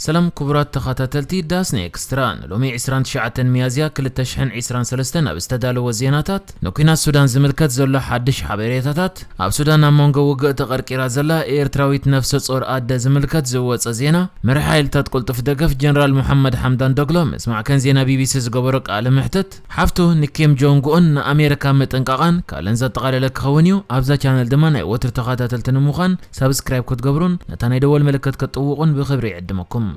ሰላም ክቡራት ተኸታተልቲ ዳስና ኤክስትራ፣ ንሎሚ ዕስራን ትሽዓተን ሚያዝያ ክልተ ሽሕን ዕስራን ሰለስተን ኣብ ዝተዳለወ ዜናታት፣ ንኲናት ሱዳን ዝምልከት ዘሎ ሓድሽ ሓበሬታታት፣ ኣብ ሱዳን ኣብ መንጎ ውግእ ተቐርቂራ ዘላ ኤርትራዊት ነፍሰ ጾር ኣደ ዝምልከት ዝወጸ ዜና፣ መራሒ ሓይልታት ቅልጡፍ ደገፍ ጀነራል መሓመድ ሓምዳን ዶግሎ ምስ ማዕከን ዜና ቢቢሲ ዝገበሮ ቃለ መሕትት፣ ሓፍቱ ንኪም ጆንግ ኡን ንኣሜሪካ ምጥንቃቓን ካልእን ዘጠቓለለ ክኸውን እዩ። ኣብዛ ቻነል ድማ ናይ ወትሩ ተኸታተልቲ ንምዃን ሳብስክራይብ ክትገብሩን ነታ ናይ ደወል ምልክት ክትጥውቑን ብኽብሪ ይዕድመኩም።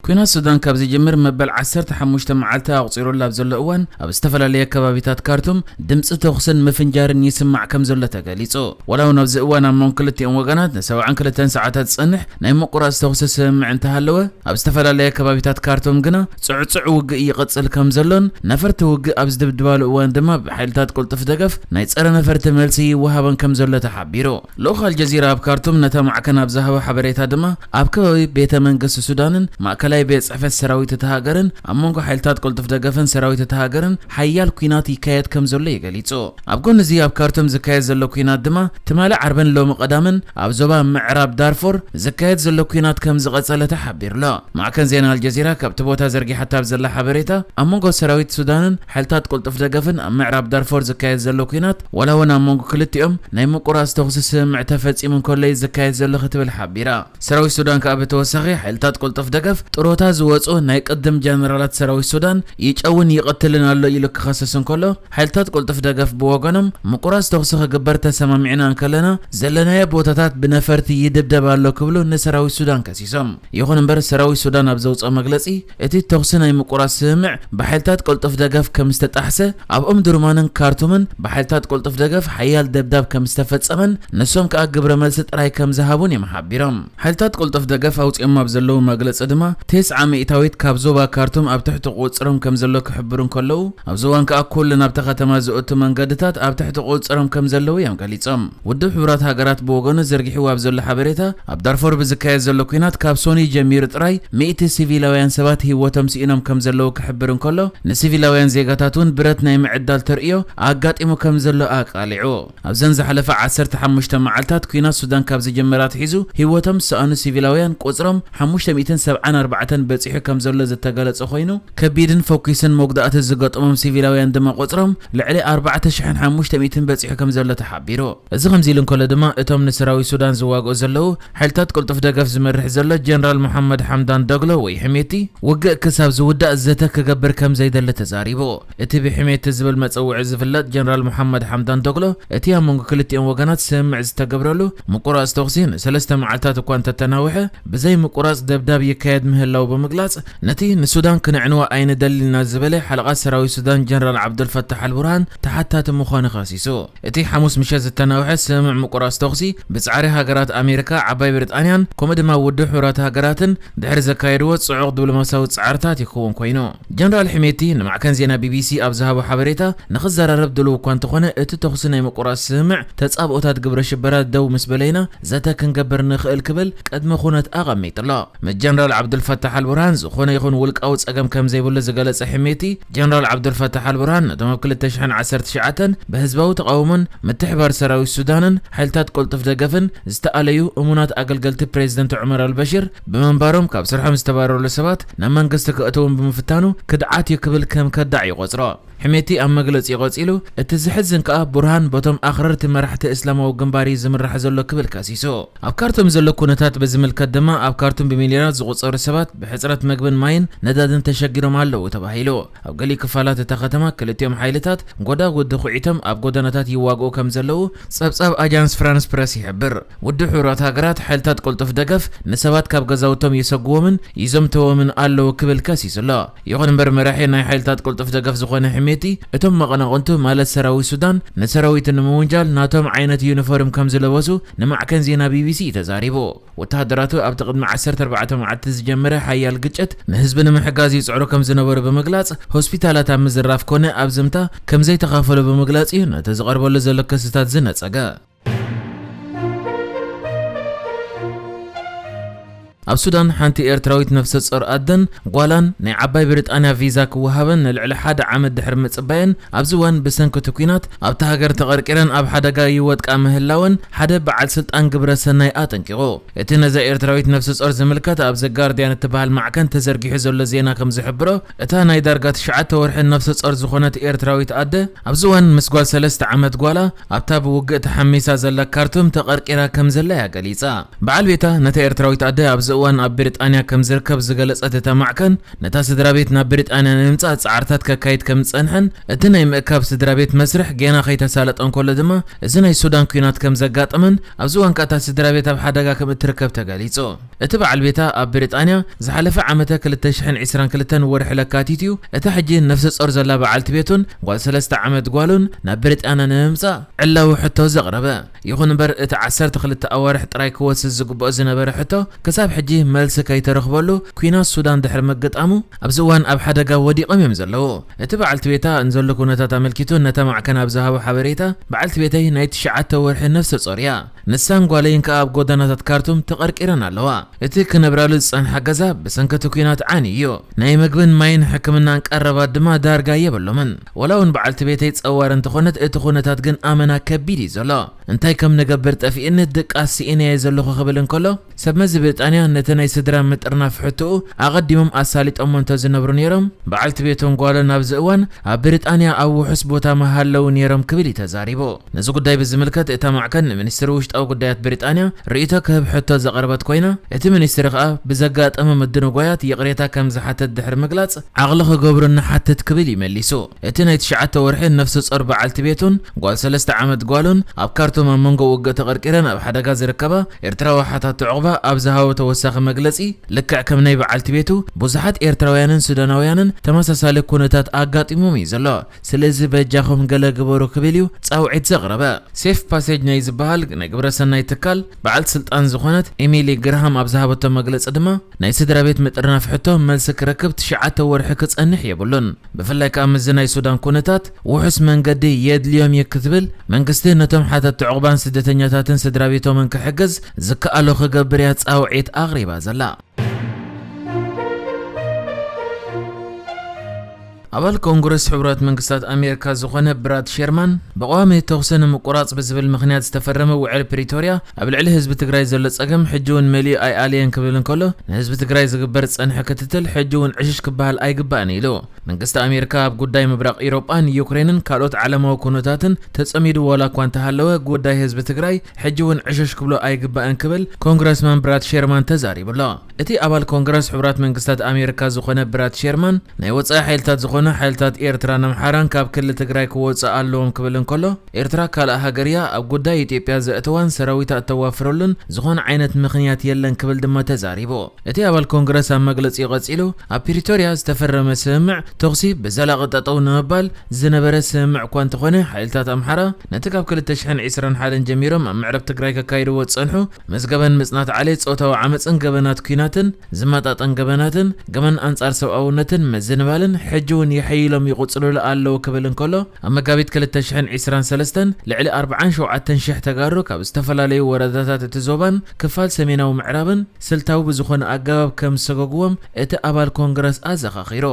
ኲናት ሱዳን ካብ ዝጅምር መበል ዓሰርተ ሓሙሽተ መዓልቲ ኣቑጺሩሉ ኣብ ዘሎ እዋን፣ ኣብ ዝተፈላለየ ከባቢታት ካርቱም ድምጺ ተኹስን ምፍንጃርን ይስማዕ ከም ዘሎ ተገሊጹ። ዋላ እውን ኣብዚ እዋን ኣብ መንጎ ክልቲኦም ወገናት ንሰብዓን ክልተን ሰዓታት ዝጸንሕ ናይ ምቁራጽ ተኹሲ ስምምዕ እንተሃለወ፣ ኣብ ዝተፈላለየ ከባቢታት ካርቱም ግና ጽዕጹዕ ውግእ ይቕጽል ከም ዘሎን ነፈርቲ ውግእ ኣብ ዝድብድባሉ እዋን ድማ ብሓይልታት ቅልጡፍ ደገፍ ናይ ጸረ ነፈርቲ መልሲ ይወሃበን ከም ዘሎ ተሓቢሩ። ልኡኽ ኣልጀዚራ ኣብ ካርቱም ነታ ማዕከን ኣብ ዝሃቦ ሓበሬታ ድማ፣ ኣብ ከባቢ ቤተ መንግስቲ ሱዳንን ማእከላይ ቤት ጽሕፈት ሰራዊት እታ ሃገርን ኣብ መንጎ ሓይልታት ቅልጡፍ ደገፍን ሰራዊት እታ ሃገርን ሓያል ኲናት ይካየድ ከም ዘሎ እዩ ገሊጹ። ኣብ ጎኒ እዚ ኣብ ካርቱም ዝካየድ ዘሎ ኲናት ድማ ትማሊ ዓርብን ሎሚ ቀዳምን ኣብ ዞባ ምዕራብ ዳርፎር ዝካየድ ዘሎ ኲናት ከም ዝቐጸለ ተሓቢሩ ኣሎ። ማዕከን ዜና ኣልጀዚራ ካብቲ ቦታ ዘርጊሓታ ኣብ ዘላ ሓበሬታ፣ ኣብ መንጎ ሰራዊት ሱዳንን ሓይልታት ቅልጡፍ ደገፍን ኣብ ምዕራብ ዳርፎር ዝካየድ ዘሎ ኲናት፣ ዋላ እውን ኣብ መንጎ ክልቲኦም ናይ ምቁራጽ ተኹሲ ስምምዕ ተፈጺሙ እንከሎ እዩ ዝካየድ ዘሎ ክትብል ሓቢራ። ሰራዊት ሱዳን ከኣ ብተወሳኺ ሓይልታት ቅልጡፍ ደገፍ ጥሮታ ዝወጹ ናይ ቅድም ጀነራላት ሰራዊት ሱዳን ይጨውን ይቐትልን ኣሎ ኢሉ ክኸስስ እንከሎ፣ ሓይልታት ቅልጡፍ ደገፍ ብወገኖም ምቁራጽ ተኹሲ ክግበር ተሰማሚዕና እንከለና፣ ዘለናዮ ቦታታት ብነፈርቲ ይድብደብ ኣሎ ክብሉ ንሰራዊት ሱዳን ከሲሶም። ይኹን እምበር ሰራዊት ሱዳን ኣብ ዘውፅኦ መግለፂ፣ እቲ ተኹሲ ናይ ምቁራጽ ስምምዕ ብሓይልታት ቅልጡፍ ደገፍ ከም ዝተጣሕሰ፣ ኣብ ኦምዱርማንን ካርቱምን ብሓይልታት ቅልጡፍ ደገፍ ሓያል ደብዳብ ከም ዝተፈጸመን ንሶም ከኣ ግብረ መልሲ ጥራይ ከም ዝሃቡን እዮም ሓቢሮም። ሓይልታት ቅልጡፍ ደገፍ ኣውፂኦም ኣብ ዘለዉ መግለፂ ድማ፣ ተስዓ ሚእታዊት ካብ ዞባ ካርቱም ኣብ ትሕቲ ቁፅሮም ከም ዘሎ ክሕብሩ እንከለዉ፣ ኣብዚ እዋን ከኣ ኩሉ ናብታ ከተማ ዝእቱ መንገድታት ኣብ ትሕቲ ቁፅሮም ከም ዘለዉ እዮም ገሊጾም። ውድብ ሕቡራት ሃገራት ብወገኑ ዘርጊሕዎ ኣብ ዘሎ ሓበሬታ፣ ኣብ ዳርፎር ብዝካየድ ዘሎ ኲናት ካብ ሶኒ ጀሚሩ ጥራይ ሚእቲ ሲቪላውያን ሰባት ህይወቶም ስኢኖም ከም ዘለዉ ክሕብር እንከሎ፣ ንሲቪላውያን ዜጋታት እውን ብረት ናይ ምዕዳል ተርእዮ ኣጋጢሙ ከም ዘሎ ኣቃሊዑ። ኣብዘን ዝሓለፋ ዓሰርተ ሓሙሽተ መዓልታት ኲናት ሱዳን ካብ ዝጅምር ኣትሒዙ ህይወቶም ዝሰኣኑ ሲቪላውያን ቁጽሮም ሓሙሽተ ሚእትን ሰብዓን ኣርባዕተን በጺሑ ከም ዘሎ ዝተገለጸ ኮይኑ፣ ከቢድን ፈኲስን መጉዳእቲ ዝገጠሞም ሲቪላውያን ድማ ቁጽሮም ልዕሊ ኣርባዕተ ሽሕን ሓሙሽተ ሚእትን በጺሑ ከም ዘሎ ተሓቢሩ። እዚ ከምዚ ኢሉ እንከሎ ድማ፣ እቶም ንሰራዊት ሱዳን ዝዋግኡ ዘለዉ ሓይልታት ቅልጡፍ ደገፍ ዝመርሕ ዘሎ ጀነራል መሓመድ ሓምዳን ዳግሎ ወይ ሕሜቲ፣ ውግእ ክሳብ ዝውዳእ ዘተ ክገብር ከም ዘይደሊ ተዛሪቡ። እቲ ብሕሜቲ ዝብል መጸውዒ ዝፍለጥ ጀነራል መሓመድ ሓምዳን ዳግሎ፣ እቲ ኣብ መንጎ ክልቲኦም ወገናት ስምምዕ ዝተገብረሉ ምቁራጽ ተኹሲ ንሰለስተ መዓልታት እኳ እንተተናውሐ፣ ብዘይ ምቁራጽ ደብዳብ ይካየድ ምህላው ብምግላጽ፣ ነቲ ንሱዳን ክንዕንዋ ኣይንደልን ኢና ዝበለ ሓለቓ ሰራዊት ሱዳን ጀነራል ዓብዱልፈታሕ ኣልቡርሃን ተሓታቲ ምዃኑ ከሲሱ። እቲ ሓሙስ ምሸት ዝተናውሐ ስምምዕ ምቁራጽ ተኹሲ ብጻዕሪ ሃገራት ኣሜሪካ፣ ዓባይ ብሪጣንያን ከምኡ ድማ ውድብ ሕቡራት ሃገራትን ድሕሪ ዘካየድዎ ጽዑቕ ዲፕሎማስያዊ ጻዕርታት ይኸውን ኮይኑ። ጀነራል ሕሜቲ ንማዕከን ዜና ቢቢሲ ኣብ ዝሃቦ ሓበሬታ፣ ንኽዘራረብ ድሉው እኳ እንተኾነ፣ እቲ ተኹሲ ናይ ምቁራጽ ስምምዕ ተጻብኦታት ግብረ ሽበራ ደው ምስ በለይና ዘተ ክንገብር ንኽእል ክብል ቅድመ ኩነት ኣቐሚጡ ኣሎ። ምስ ጀነራል ዓብዱልፈታሕ ኣልቡርሃን ዝኾነ ይኹን ውልቃዊ ጸገም ከም ዘይብሉ ዝገለጸ ሕሜቲ፣ ጀነራል ዓብዱልፈታሕ ኣልቡርሃን ነቶም ኣብ ክልተ ሽሕን ዓሰርተ ትሽዓተን ብህዝባዊ ተቓውሞን ምትሕባር ሰራዊት ሱዳንን ሓይልታት ቅልጡፍ ደገፍን ዝተኣለዩ እሙናት ኣገልገልቲ ፕሬዝደንት ዑመር ኣልበሽር ብምንባሮም፣ ካብ ስርሖም ዝተባረሩሉ ሰባት ናብ መንግስቲ ከእትዎም ብምፍታኑ ክድዓት እዩ ክብል ከም ከዳዕ ይቖጽሮ። ሕሜቲ ኣብ መግለጺኡ ቀጺሉ፣ እቲ ዝሕዝን ከኣ ቡርሃን በቶም ኣኽረርቲ መራሕቲ እስላማዊ ግንባር እዩ ዝምራሕ ዘሎ ክብል ከሲሱ። ኣብ ካርቱም ዘሎ ኩነታት ብዝምልከት ድማ፣ ኣብ ካርቱም ብሚልዮናት ዝቑጸሩ ሰባት ብሕጽረት መግብን ማይን ነዳድን ተሸጊሮም ኣለዉ ተባሂሉ። ኣብ ገሊኡ ክፋላት እታ ከተማ ክልቲኦም ሓይልታት ጎዳጉዲ ኹዒቶም ኣብ ጎደናታት ይዋግኡ ከም ዘለዉ ጸብጻብ ኣጃንስ ፍራንስ ፕረስ ይሕብር። ውድብ ሕቡራት ሃገራት ሓይልታት ቅልጡፍ ደገፍ ንሰባት ካብ ገዛውቶም ይሰግዎምን ይዘምተዎምን ኣለዉ ክብል ከሲሱ ኣሎ። ይኹን እምበር መራሒ ናይ ሓይልታት ቅልጡፍ ደገፍ ዝኾነ ሕሜቲ፣ እቶም መቐናቕንቱ ማለት ሰራዊት ሱዳን ንሰራዊቱ ንምውንጃል ናቶም ዓይነት ዩኒፎርም ከም ዝለበሱ ንማዕከን ዜና ቢቢሲ እዩ ተዛሪቡ። ወተሃደራቱ ኣብቲ ቅድሚ ዓሰርተ ኣርባዕተ መዓልቲ ዝጀመረ ሓያል ግጭት ንህዝቢ ንምሕጋዝ ይጽዕሩ ከም ዝነበሩ ብምግላጽ፣ ሆስፒታላት ኣብ ምዝራፍ ኮነ ኣብ ዝምታ ከም ዘይተኻፈሉ ብምግላጽ እዩ ነቲ ዝቐርበሉ ዘሎ ክስታት ዝነጸገ። ኣብ ሱዳን ሓንቲ ኤርትራዊት ነፍሰ ጾር ኣደን ጓላን ናይ ዓባይ ብሪጣንያ ቪዛ ክወሃበን ንልዕሊ ሓደ ዓመት ድሕሪ ምጽባየን፣ ኣብዚ እዋን ብሰንኪ እቲ ኲናት ኣብታ ሃገር ተቐርቂረን ኣብ ሓደጋ ይወድቃ ምህላወን ሓደ በዓል ስልጣን ግብረ ሰናይ ኣጠንቂቑ። እቲ ነዛ ኤርትራዊት ነፍሰ ጾር ዝምልከት ኣብ ዘ ጋርድያን እትበሃል ማዕከን ተዘርጊሑ ዘሎ ዜና ከም ዝሕብሮ፣ እታ ናይ ዳርጋ ትሽዓተ ወርሒ ነፍሰ ጾር ዝኾነት ኤርትራዊት ኣደ፣ ኣብዚ እዋን ምስ ጓል ሰለስተ ዓመት ጓላ ኣብታ ብውግእ ተሓሚሳ ዘላ ካርቱም ተቐርቂራ ከም ዘላ እያ ገሊጻ። በዓል ቤታ ነታ ኤርትራዊት ኣደ ኣብዚ እዋን ኣብ ብሪጣንያ ከም ዝርከብ ዝገለጸት እታ ማዕከን፣ ነታ ስድራ ቤት ናብ ብሪጣንያ ንምምጻእ ጻዕርታት ከካይድ ከም ዝጸንሐን፣ እቲ ናይ ምእካብ ስድራ ቤት መስርሕ ጌና ከይተሳለጠ እንከሎ ድማ፣ እዚ ናይ ሱዳን ኲናት ከም ዘጋጠመን፣ ኣብዚ እዋን ከኣ እታ ስድራ ቤት ኣብ ሓደጋ ከም እትርከብ ተገሊጹ። እቲ በዓል ቤታ ኣብ ብሪጣንያ ዝሓለፈ ዓመተ ክልተ ሽሕን ዕስራን ክልተን ወርሒ ለካቲት እዩ፣ እታ ሕጂ ነፍሰ ጾር ዘላ በዓልቲ ቤቱን ጓል ሰለስተ ዓመት ጓሉን ናብ ብሪጣንያ ንምምጻእ ዕላዊ ሕቶ ዘቕረበ። ይኹን እምበር፣ እቲ ዓሰርተ ክልተ ኣዋርሕ ጥራይ ክወስድ ዝግብኦ ዝነበረ ሕቶ፣ ክሳብ ሕጂ መልሲ ከይተረኽበሉ፣ ኲናት ሱዳን ድሕሪ ምግጣሙ፣ ኣብዚ እዋን ኣብ ሓደጋ ወዲቖም እዮም ዘለዉ። እቲ በዓልቲ ቤታ ንዘሎ ኩነታት ኣመልኪቱ ነታ ማዕከን ኣብ ዝሃቦ ሓበሬታ፣ በዓልቲ ቤተይ ናይ ትሽዓተ ወርሒ ነፍሰ ጾር እያ። ንሳን ጓለይን ከኣ ኣብ ጎደናታት ካርቱም ተቐርቂረን ኣለዋ። እቲ ክነብራሉ ዝጸንሓ ገዛ ብሰንኪ እቲ ኲናት ዓንዩ እዩ። ናይ መግብን ማይን ሕክምናን ቀረባት ድማ ዳርጋ የብሎምን። ወላ እውን በዓልቲ ቤተይ ጸዋር እንተኾነት፣ እቲ ኩነታት ግን ኣመና ከቢድ እዩ ዘሎ። እንታይ ከም ንገብር ጠፊእኒ፣ ድቃስ ስኢነ እየ ዘለኹ ክብል እንከሎ፣ ሰብ መዚ ብሪጣንያ ነቲ ናይ ስድራ ምጥርናፍ ሕቶኡ ኣቐዲሞም ኣሳሊጦሞ እንተዝነብሩ ነይሮም፣ በዓልቲ ቤቱን ጓሉን ኣብዚ እዋን ኣብ ብሪጣንያ ኣብ ውሑስ ቦታ ምሃለዉ ነይሮም ክብል እዩ ተዛሪቡ። ነዚ ጉዳይ ብዝምልከት እታ ማዕከን ንሚኒስትሪ ውሽጣዊ ጉዳያት ብሪጣንያ ርእይቶ ክህብ ሕቶ ዘቕረበት ኮይና፣ እቲ ሚኒስትሪ ከኣ ብዘጋጠመ ምድንጓያት ይቕሬታ ከም ዝሓተት ድሕሪ ምግላጽ፣ ዓቕሊ ክገብሩ ንሓትት ክብል እዩ መሊሱ። እቲ ናይ ትሽዓተ ወርሒ ነፍሰ ጾር በዓልቲ ቤቱን ጓል ሰለስተ ዓመት ጓሉን ኣብ ካርቱም ኣብ መንጎ ውግእ ተቐርቂረን ኣብ ሓደጋ ዝርከባ ኤርትራዊ ሓታቲ ዑቕባ ኣብ ዝሃቦ ተወሳኺ መግለጺ፣ ልክዕ ከም ናይ በዓልቲ ቤቱ ብዙሓት ኤርትራውያንን ሱዳናውያንን ተመሳሳሊ ኩነታት ኣጋጢሞም እዩ ዘሎ። ስለዚ በጃኹም ገለ ግበሩ ክብል እዩ ጻውዒት ዘቕረበ። ሴፍ ፓሴጅ ናይ ዝበሃል ናይ ግብረ ሰናይ ትካል በዓልቲ ስልጣን ዝኾነት ኤሚሊ ግርሃም ኣብ ዝሃበቶ መግለጺ ድማ፣ ናይ ስድራ ቤት ምጥርናፍ ሕቶ መልሲ ክረክብ ትሽዓተ ወርሒ ክጸንሕ የብሉን። ብፍላይ ከኣ ምስዚ ናይ ሱዳን ኩነታት ውሑስ መንገዲ የድልዮም እዩ ክትብል፣ መንግስቲ ነቶም ሓተቲ ዑቕባን ስደተኛታትን ስድራ ቤቶምን ክሕግዝ ዝከኣሎ ክገብር እያ ጻውዒት ኣቕሪባ ዘላ። ኣባል ኮንግረስ ሕቡራት መንግስታት ኣሜሪካ ዝኾነ ብራድ ሸርማን፣ ብቐዋሚ ተኹሲ ንምቁራጽ ብዝብል ምኽንያት ዝተፈረመ ውዕል ፕሪቶርያ ኣብ ልዕሊ ህዝቢ ትግራይ ዘሎ ጸገም ሕጂ እውን መሊኡ ኣይኣለየን ክብል እንከሎ፣ ንህዝቢ ትግራይ ዝግበር ዝጸንሐ ክትትል ሕጂ እውን ዕሽሽ ክበሃል ኣይግባእን ኢሉ። መንግስቲ ኣሜሪካ ኣብ ጉዳይ ምብራቕ ኢሮጳን ዩክሬንን ካልኦት ዓለማዊ ኩነታትን ተጸሚዱ ዋላ እኳ እንተሃለወ፣ ጉዳይ ህዝቢ ትግራይ ሕጂ እውን ዕሽሽ ክብሎ ኣይግባእን ክብል ኮንግረስማን ብራድ ሸርማን ተዛሪቡ ኣሎ። እቲ ኣባል ኮንግረስ ሕቡራት መንግስታት ኣሜሪካ ዝኾነ ብራድ ሸርማን፣ ናይ ወጻኢ ሓይልታት ዝኾኑ ሓይልታት ኤርትራን ኣምሓራን ካብ ክልል ትግራይ ክወጽእ ኣለዎም ክብል እንከሎ፣ ኤርትራ ካልእ ሃገር እያ፣ ኣብ ጉዳይ ኢትዮጵያ ዘእተዋን ሰራዊታ እተዋፍረሉን ዝኾነ ዓይነት ምኽንያት የለን ክብል ድማ ተዛሪቡ። እቲ ኣባል ኮንግረስ ኣብ መግለጺኡ ቀጺሉ፣ ኣብ ፕሪቶርያ ዝተፈረመ ስምምዕ ተኹሲ ብዘላቒ ጠጠው ንምባል ዝነበረ ስምምዕ እኳ እንተኾነ፣ ሓይልታት ኣምሓራ ነቲ ካብ ክልተ ሽሕን ዕስራን ሓደን ጀሚሮም ኣብ ምዕራብ ትግራይ ከካይድዎ ዝጸንሑ ምስ ገበን ምጽናት ዓሌት፣ ጾታዊ ዓመጽን ገበናት ኲናትን ዝመጣጠን ገበናትን፣ ገበን ኣንጻር ሰብኣውነትን ምዝንባልን ሕጂ እውን የሐይሎም ይቕጽሉሉ ኣለዉ ክብል እንከሎ፣ ኣብ መጋቢት ክልተ ሽሕን ዕስራን ሰለስተን ልዕሊ ኣርብዓን ሸውዓተን ሽሕ ተጋሩ ካብ ዝተፈላለዩ ወረዳታት እቲ ዞባን ክፋል ሰሜናዊ ምዕራብን ስልታዊ ብዝኾነ ኣገባብ ከም ዝሰገግዎም እቲ ኣባል ኮንግረስ ኣዘኻኺሩ።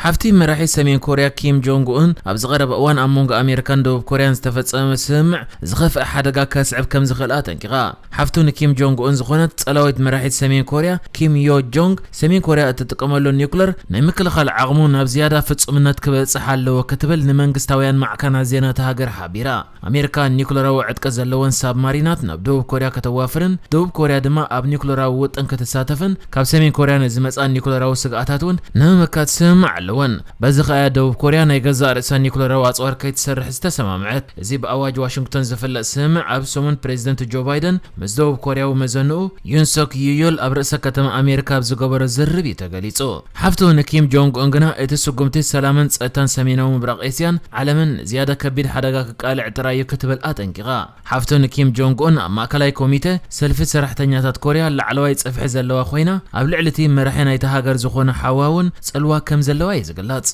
ሓፍቲ መራሒ ሰሜን ኮርያ ኪም ጆንግ ኡን ኣብ ዝቐረበ እዋን ኣብ መንጎ ኣሜሪካን ደቡብ ኮርያን ዝተፈጸመ ስምምዕ ዝኸፍአ ሓደጋ ከስዕብ ከም ዝኽእል ኣጠንቂቓ። ሓፍቱ ንኪም ጆንግ ኡን ዝኾነት ጸላዊት መራሒት ሰሜን ኮርያ ኪም ዮ ጆንግ፣ ሰሜን ኮርያ እትጥቀመሉ ኒውክለር ናይ ምክልኻል ዓቕሙ ናብ ዝያዳ ፍጹምነት ክበጽሕ ኣለዎ ክትብል ንመንግስታውያን ማዕከናት ዜና እታ ሃገር ሓቢራ። ኣሜሪካ ኒውክለራዊ ዕጥቂ ዘለወን ሳብማሪናት ናብ ደቡብ ኮርያ ከተዋፍርን ደቡብ ኮርያ ድማ ኣብ ኒውክለራዊ ውጥን ክትሳተፍን ካብ ሰሜን ኮርያ ንዝመጻ ኒውክለራዊ ስግኣታት እውን ንምምካት ስምምዕ ኣለወን። በዚ ከኣ ደቡብ ኮርያ ናይ ገዛእ ርእሳ ኒውክለራዊ ኣጽዋር ከይትሰርሕ ዝተሰማምዐት። እዚ ብኣዋጅ ዋሽንግቶን ዝፍለጥ ስምምዕ ኣብ ሰሙን ፕሬዚደንት ጆ ባይደን ምስ ደቡብ ኮርያዊ መዘንኡ ዩንሶክ ዩዮል ኣብ ርእሰ ከተማ ኣሜሪካ ኣብ ዝገበሮ ዝርርብ እዩ ተገሊጹ። ሓፍቱ ንኪም ጆንግ ኡን ግና እቲ ስጉምቲ ሰላምን ጸጥታን ሰሜናዊ ምብራቕ ኤስያን ዓለምን ዝያዳ ከቢድ ሓደጋ ክቃልዕ ጥራይ እዩ ክትብል ኣጠንቂቓ። ሓፍቱ ንኪም ጆንግ ኡን ኣብ ማእከላይ ኮሚተ ሰልፊ ሰራሕተኛታት ኮርያ ላዕለዋይ ጽፍሒ ዘለዋ ኮይና፣ ኣብ ልዕሊ እቲ መራሒ ናይታ ሃገር ዝኾነ ሓዋ እውን ጽልዋ ከም ዘለዋ እዩ ዝግለጽ።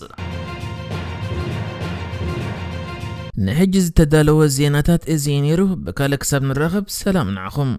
ንሕጂ ዝተዳለወ ዜናታት እዚ እዩ ነይሩ። ብካልእ ክሳብ ንራኸብ ሰላም ንዓኹም።